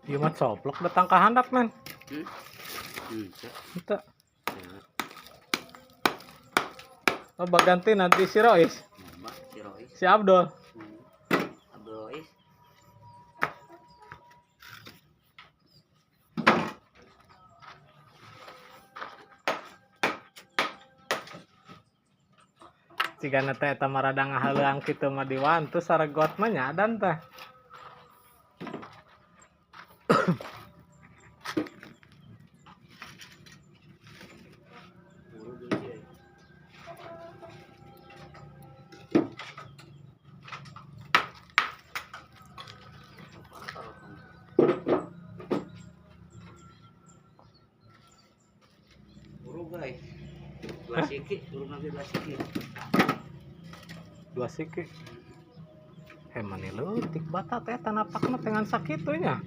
Ieu mah coplok datang ka handap men. Henteu. Oh, baganti nanti si Rois, Si Rois. Si Abdul. Abdul Rois. Cigana teh eta mah rada ngahaleuang kitu mah diwantu saregot mah nyadan teh. Buru dulu sih. Buru guys. Dua siki, buru nanti dua siki. Dua siki. Mani leutik bata teh tanapakna tengan sakitu nya.